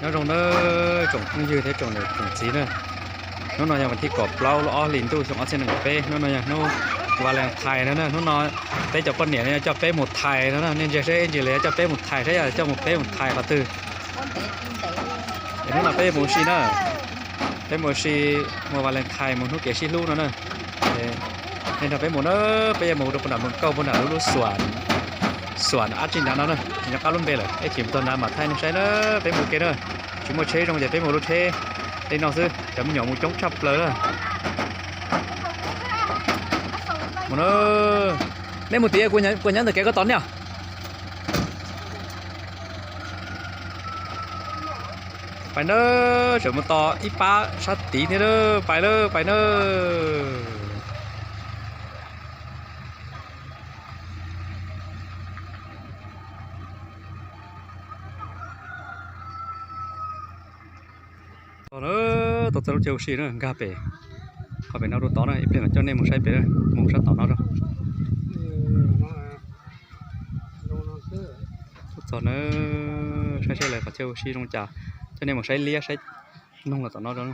Nyob zoo nawb tsoom phooj ywg thiab tsoom niam tsoom txiv na. Hnub no yog vas thib kaum plaub lub ob hlis ntuj xyoo ob txhiab nees nkaum peb, hnub no yog hnub Valentine no na. Hnub no peb cov poj niam no coj peb mus thais no na, nej ntsia seb ib ntsis lawv yuav coj peb mus thais saib yog coj mus peb mus thais qhov twg. Es hnub no peb yuav mus ua si na, peb mus ua si, mus Valentine mus hnub kev sib hlub no na. Nej nrog peb mus na, peb yuav mus rau puag nram Moos Kauj puag nram lub lub xuam, xuam ab tsi nrad no na, tsis nco qab lub npe lawm, ib chim mus txog nrad mam thaij nej saib na, peb mus ua ke na. Tsis muaj tsheb zoo ces peb mus lub tsheb li no xwb, cov me nyuam mus coob tshaj plaws na. Mus na, nej mus tid, kuv nyob ntawm kev ko tos nej. Pais na, tseem mus tos ib pab sab tid thiab na, pais na, pais na. Tau txog lub caij ua si na, nkag pem qhov pem no rau tod na, ib pliag mam coj nej mus saib pem, mus sab tom no rau. Tuaj txog na, saib saib lawv qhov chaw ua si zoo cas, coj nej mus saib liab saib noog los tom no rau.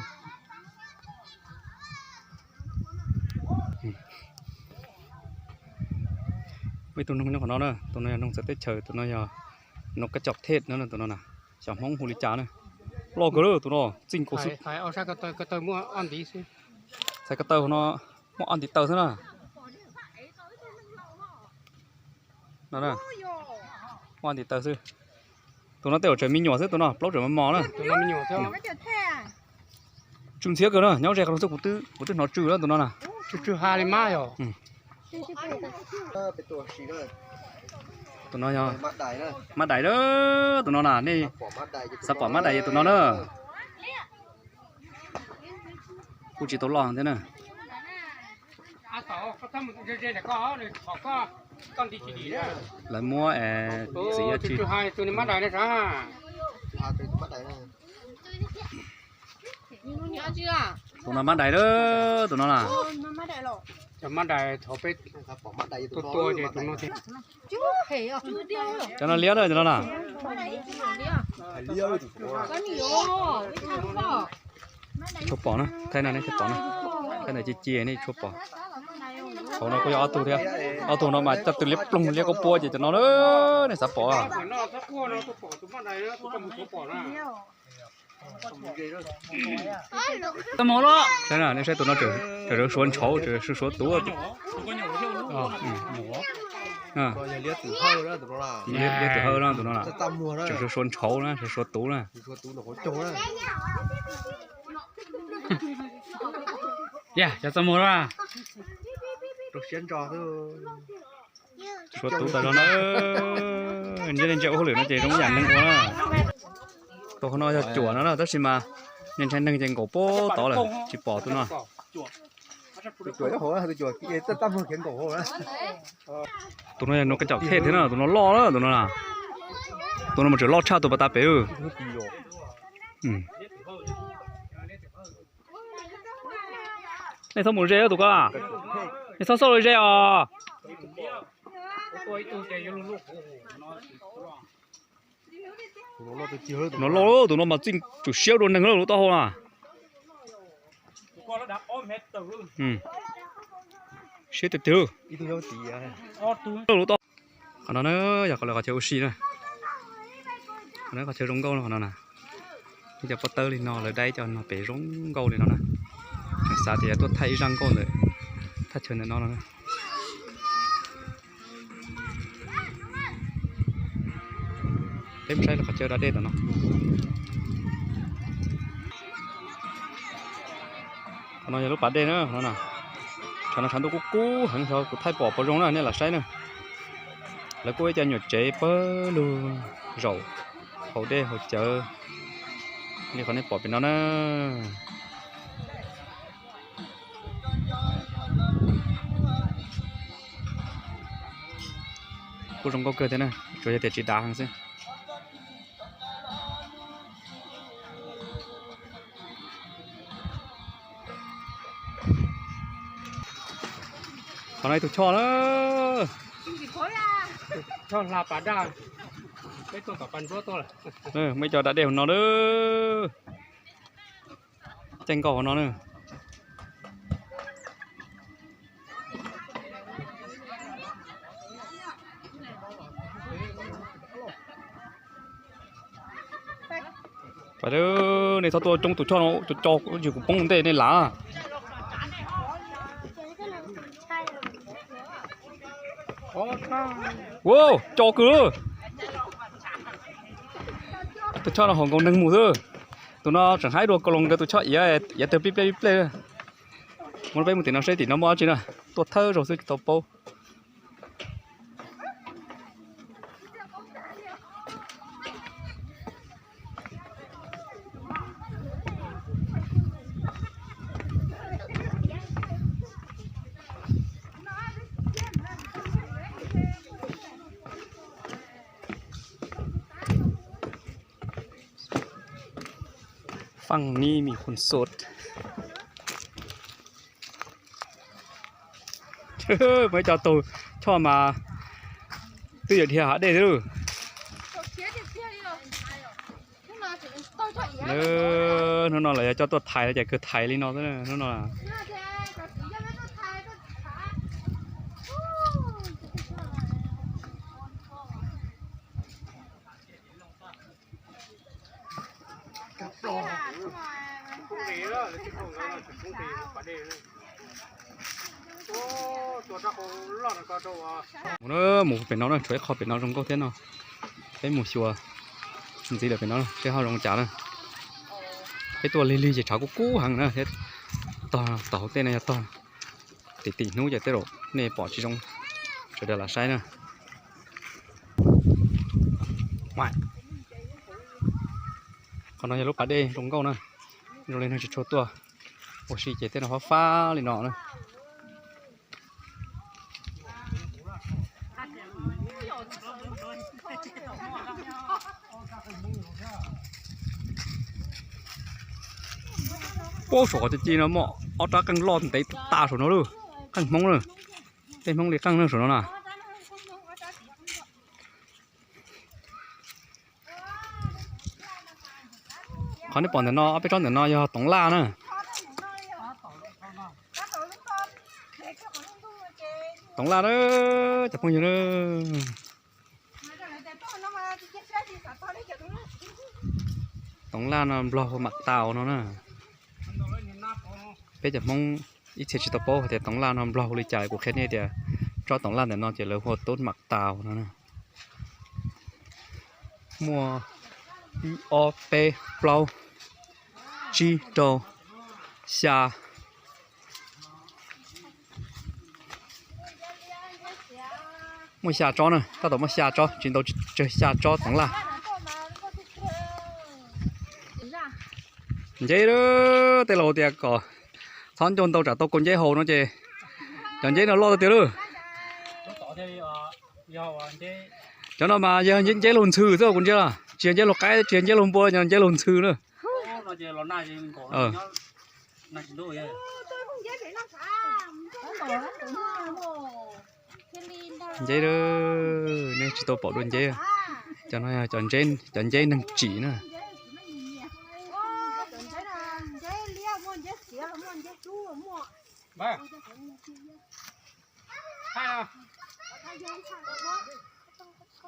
Muaj ib tug noog nyob qhov no na, tus no yog noog txawv teb chaws, tus no yog noog kab cov thej no, tus no na, xyov Hmoob hu li cas na. Loj kawg lawm tus no, txij nkaus xwb. Txhais ko taw no muaj ob ntiv taw xwb na. No, muaj ob ntiv taw xwb. Tus no tej zaum tseem me nyuam xwb, tus no plaub tseem mos mos na. Tsw ntxhiab kawg na, nyob ze qhov no xwb kuv twb hnov tsw lawm tus no na. Tsw tsw ha li mab yog. Tus no yog mab dais, tus no na, nej xav pom mab dais tus no na. Kuj tsis tau loj thiab na. Lawv muab txiv tsis. Tus no mab dais lawm, tus no na. Cov no liab lawm, cov no na. Tsis tshua pom na, thaij no nej thiaj pom na. Thaij ntawd ci ci nej tsis tshua pom. Hauv no kuj yog ob tug thiab. Ob tug no mas coj tw liab ploog liab kub puab ces cov no nej xav pom. Nej saib tus no tseem suav ntshauv, tseem suav tuv. Liab tus hawb no tus no, tseem suav ntshauv na, tseem suav tuv na. Yog cov txaj muag na. Suav tuv tas zog na. Ntshe nej ntsia ua hauj lwm no ces zoo ib yam neeg ua na. Tus qhov no yog cuam no na, tab sis mas nej ntshai neeg ces nkaum puag tod lawm tsis pom tus no. Tus no yog nus kab caum thej thiab na, tus no loj na, tus no na. Tus no mas tseem loj tshaj tus pas tas pem. Nej txhob mus ze tus ko, nej txhob xauj los ze os. Tus no loj, tus no mas txij tsum siab dua neeg lub taub hau na. Siab tiag tiag. Qhov no na yog qhov lawv qhov chaw ua si na. Qhov no qhov chaw zoo nkauj no, qhov no na. Ib cov pob tawb li no lawv dai cov no pem zoo nkauj li no na. Xav tias yuav tuaj thaij ib zaj nkauj ntawm thaj chaw ntawm no no. Peb mus saib qhov chaw da dej tom no. Qhov no yog lub pas dej na, qhov no, tshav no tshav ntuj kub kub heev, xyov kuv thaij pom puas zoo na, nej lam saib na. Lawv kuj ib co nyuam tsev pawg lug zaum haus dej haus cawv li qhov nej pom pem no na. Kuj zoo nkauj kawg thiab na, tsuas yog tias tsis dav heev xwb. Qhov no ib tug choj na. Choj hla pas daj. Muaj ib co da dej hauv no na. Caij nkoj hauv no na. Nej txhob tuaj coob tus choj no, co co yws kuv poob ntej nej lav. Ua, co kawg. Tus choj no haum nkaus neeg mus xwb. Tus no tseem haib dua Kau Loos nkawd tus choj iav, iav tawg plij plej plij plej. Muab peb mus tim no saib tim no muaj dab tsi na. Tuaj thawj zaug xwb tsis tau paub. Faj ni mi khun sot. Muaj ib co tug choj mas twb yuav dhia hav dej xwb lauj. Hnub no lawv yog coj tuaj thais ces kawg thais li no xwb hnub no. Mus na, mus pem no na, tshuav ib qho pem no zoo nkauj thiab no. Peb mus xyuas ntxiv lawm pem no seb ho zoo cas na. Peb tuaj lig lig ces tshav kub kub heev na thiab. Tog tau hauv tej no yog tog tim tim hnub ces tej zaum nej pom tsis zoo, sawv daws lam saib na. Qhov no yog lub pas dej zoo nkauj na, zoo li neeg tsis tshua tuaj ua si ces tej no fab fab li no na. Ub, saum qhov ci ci no muaj ob rab qeej loj ntev tas saum no lauj, qeej Hmoob na, tej Hmoob li qeej na saum no na. Qhov nej pom ntawm no, ob peb tsob ntawm no yog toov laj na. Toov laj na, cov phooj ywg na. Toov laj no Nplog hu mam tau no na. Peb cov Hmoob ib txhia tsis tau paub hais tias toov laj no Nplog hu li cas, kuv qhia nej tias tsob toov laj ntawm no ces lawv hu tub mam tau no na. Muaj ib ob peb plaub tsib rau xya, muaj xya tsob na, tab tom muaj xya tsob, tsis ntau, tsawg xya tsob toov laj. Nceb, tej laus tias kom txhob ncau ntau tsam tau kua nceb haus no ces cov nceb no loj tiag lauj. Cov no mas yog nceb laug ntxhw xwb kuv ntsia, tsis yog nceb laug qaib, tsis yog nceb laug npua, nceb laug ntxhw na. Nceb, nej tsis tau pom dua nceb. Cov no yog cov nceb neeg tsim na.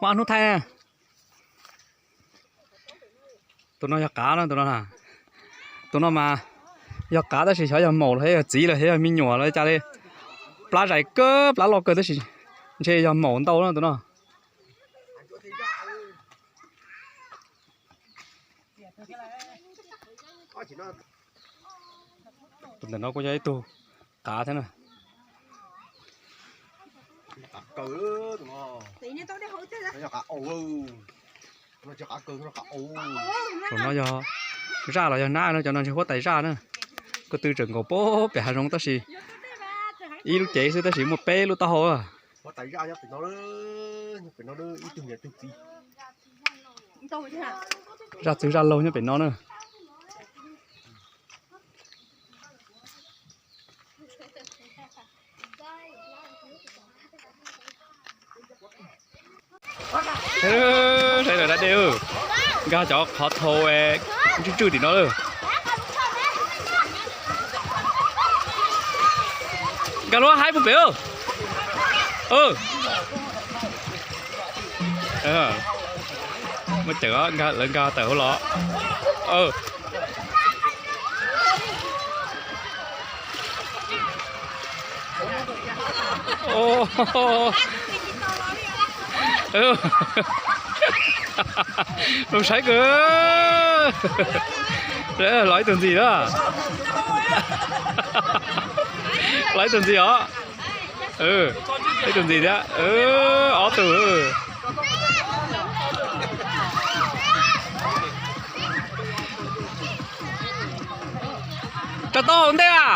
Muaj ab hnub thaij na. Tus no yog qav no, tus no, tus no mas yog qav tab sis xyov yog maum los yog txiv los yog me nyuam los cas li. Plab zais kawg, plab loj kawg tab sis ntshe yog maum ntau na tus no. Tus ntawm no kuj yog ib tug qav thiab na. Tus no yog zaj los yog nab no, cov no ntshe huab tais zaj na. Ko tw tseem nkaum pem hav zoov tab sis ib lub cev xwb tab sis muaj peb lub taub hau. Zaj txwg zaj laug nyob pem no na. Sawv daws da Nkag cov qhov thau tswj tswj tim no lawm. Nkag lub haib puag pem. Muaj ceem, lawv nkag tawm hauv los. Zoo saib kawg. Los ib tug ntxiv na. Los ib tug ntxiv os. Ib tug ntxiv thiab. Ob tug. Tsa tau hauv ntej a.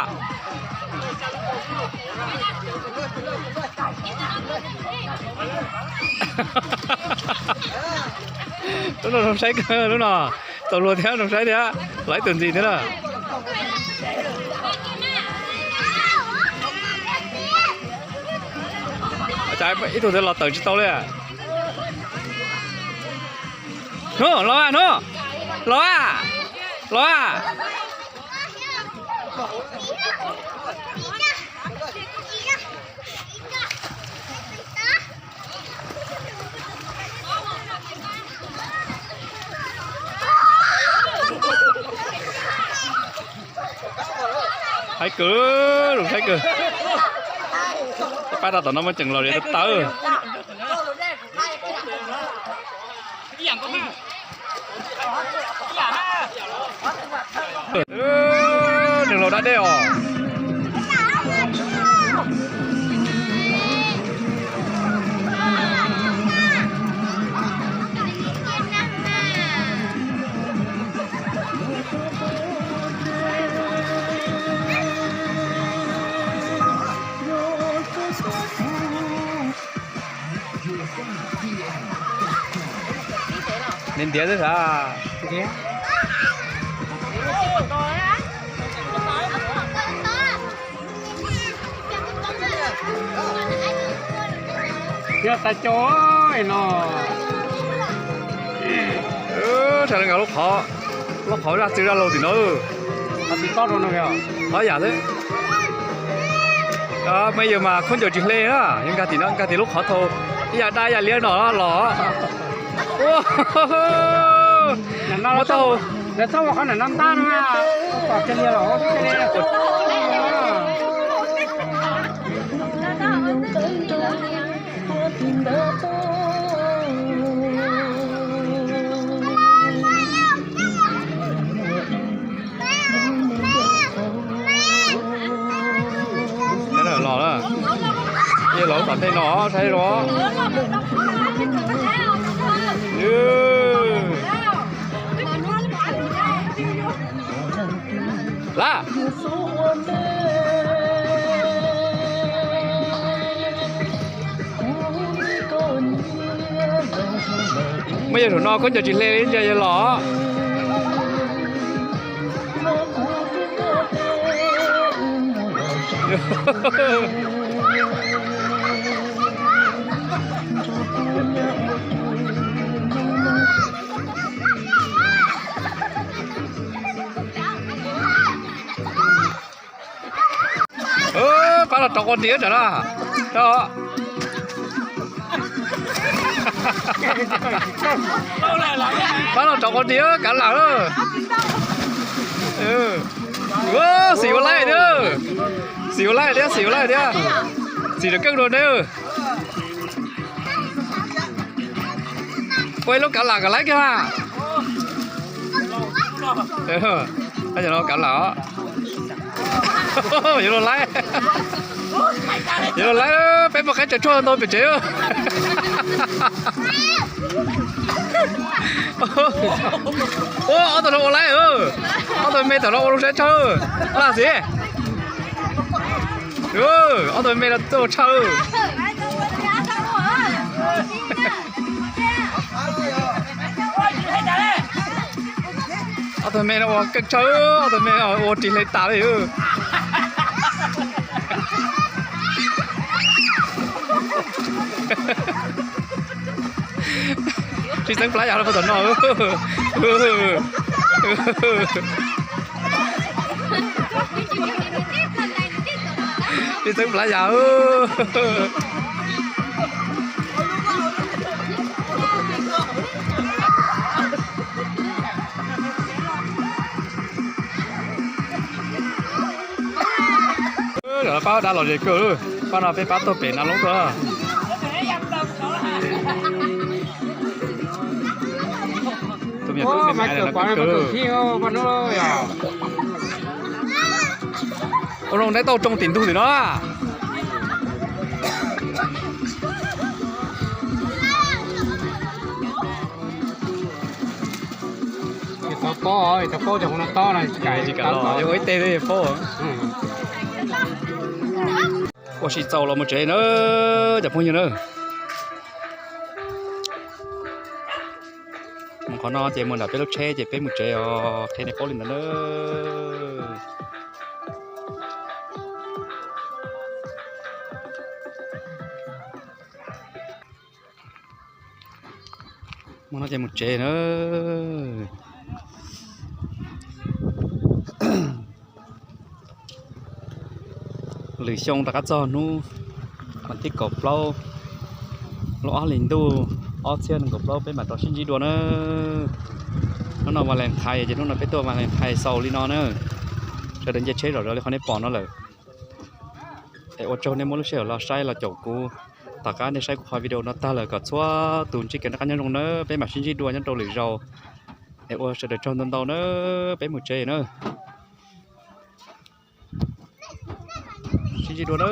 Lub no zoo saib kawg lub no. Txaus luag thiab, zoo saib thiab. Los ib tug ntxiv thiab na. Cas ib tug thiab los tawm tsis tau li. Hnub, los a, hnub, los a, los a. Haib kawg, zoo saib kawg. Pab rau tom no muaj ceem los li tawv. Nws los da dej os. Ntiav ntiav xwb sav. Yog tas co no. Thaum nkag lub qhov, lub qhov zaj txwv zaj laug tim no. Qhov yam xwb. Mej yawg mas khaub ncaws tsis hle na, yog nkag tim no, nkag tim lub qhov thau ib yam daj ib yam liab no los. Muab tau. Los na, los tom tej no saib los. Lab. Muaj yog saum no khaub ncaws tsis hle li ntsia yog los. Pab los rov qua ntiv tsam na. Pab los rov qua ntiv kav lam. Xim ua laib thiab. Xim ua laib thiab, xim ua laib thiab. Xim rov keej dua neb. Ua ib lub kav lam kom laib kiag mas. Kav lam os. Yuav luag laib. Yuav luag laib, peb muaj qab tsaws tshuaj ntau pem tsev. Ob tug no ua laib, ob tug me tam no ua lub saib tshawj. Laj xim. Ob tug me no txawj ua tshawj. Ob tug me no ua keej tshawj, ob tug me ua ris hle tas li. Tsis txeeb plab yas rau puag tom no. Tsis txeeb plab yas. Lawv pab dab los ze kawg, pab no peb pab tuaj pem no loob tuaj. Tus me nyuam tub me me no kawg. Ua zoo dab tauj tsoo tim ntug tim no. Tsis tau paub, tsis tau paub cov hauv no tob no, tsis kam los, ua ib teg paub. Ua si txaus los mus tsev na, cov phooj ywg na. Mus qhov no ces mus nram peb lub tsheb ces peb mus tsev os, qhia nej paub li ntawd na. Mus no ces mus tsev na. Lwm xyoo rov qab txog hnub vas thib kaum plaub lub ob hlis ntuj ob txhiab nees nkaum plaub peb mam rov sib ntsib dua na. Hnub no Valentine ces hnub no peb tuaj Valentine xaus li no na. Sawv daws nce tsheb zom zaws li qhov nej pom no lawm. Es ua tsaug nej muab lub sij hawm los saib los caum kuv. Tom qab nej saib kuv qhov video no tag lawm kom txhua tus ntsib kev noj qab nyob zoo na, peb mam sib ntsib dua nyob rau lwm zaus. Es ua sawv daws tsaug ntau ntau na, peb mus tsev na. Sib ntsib dua na.